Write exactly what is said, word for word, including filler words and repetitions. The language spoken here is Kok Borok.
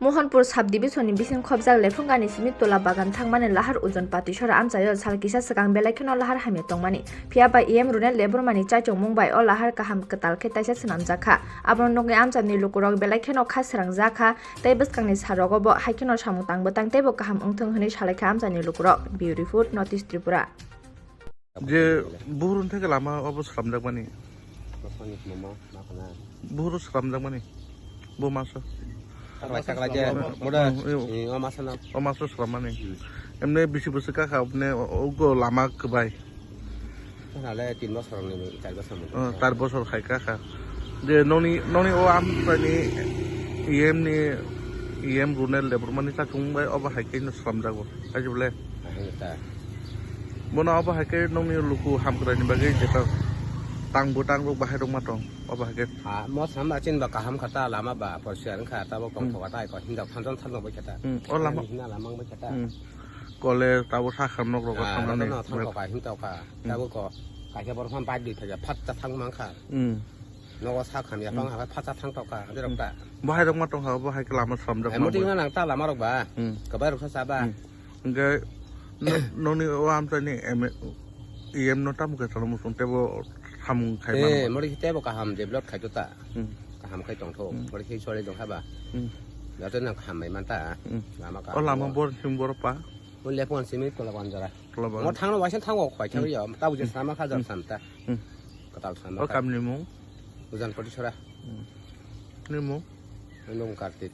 Mohanpur sub-division ni bising khobjak Lephungani simi tola bagan thangmani lahar Ujon Patisora amchaio sal kisa swkang belai kheno lahar hamya tongmani. Phiya ba E M Runel Debbarma ni chaichomung bai o lahar kaham kwtal khe taisa swnamjak kha. Abono nugwi amchaini lukurok belai kheno kha srangjak kha, tei bwskangni sal rogo bo hai kheno samung tang bwtang teibo kaham wngthung hwnwi salai kha amchaini lukurok. Bureau Report, North East Tripura. Je buhurun theke lama obo slamjakmani. Bosongni mama, ma khana. Buhuru slamjakmani. Bo maso. Raisa kala je, moda, Hmm, hmm. Eh, o maso na. O maso slamani. Hmm. Emne bisi bwswk kakha, emne o, o go lama kwbai. Khana le tin bosor ni, char bosor ni. Oh, char bosor khai kakha. Je noni, noni o amchaini E M ni, E M Runel Debbarma ni chaichomung bai obo hai khe no slamjago. Hai je bole. Ahai ta. Bono obo hai khe nokni luku hamkrai ni bagwi jeta tang bwtang rok bahai rok ma tong obo hai khe. Ha, mo sama chin ba kaham kha ta, lama ba porsiar wngkha, tabok tong Hmm. thoka ta, ko hinjak thanjon thanjon bai kha ta. Hmm, o lama. Hina lama bai kha ta. Hmm. College tabok sakha nok rok Ah, thangnani. Rono thang thoka, hin thoka. Hmm. Tabok ko kaisa borok phano bike di thaka, phat ta thang mang kha. Hmm. Nogo sak hamya Hmm. pang ha, phat ta thang thoka, ade rok ta. Bahai rok ma tong kha, bahai khe lama slamjak Ai, ma muting bo. Na nang ta lama rok ba. Hmm. Kabai rok sa ba. Hmm. Hingke no-, noni o amchaini M A, E M no tamo khe salo musung tebo samung khai Eh, mano. Mori khe tebo kaham develop khai to ta. Hmm. Kaham khai tong tho. Hmm. Mori khe sole dong haba. Hmm. Yato nang kaham mai man ta. Hmm. Lama ka. O lama bor sim bor pa. O lepon simi kola banjara. Kola banjara. Mo thangno waisa thango khoi Hmm. thang yo. Tabo je Hmm. sama khajar Hmm. sam ta. Hmm. Katal sama O kha. Kamni mung? Ujan Patisora. Hmm. Ni mung? Nung Kartik.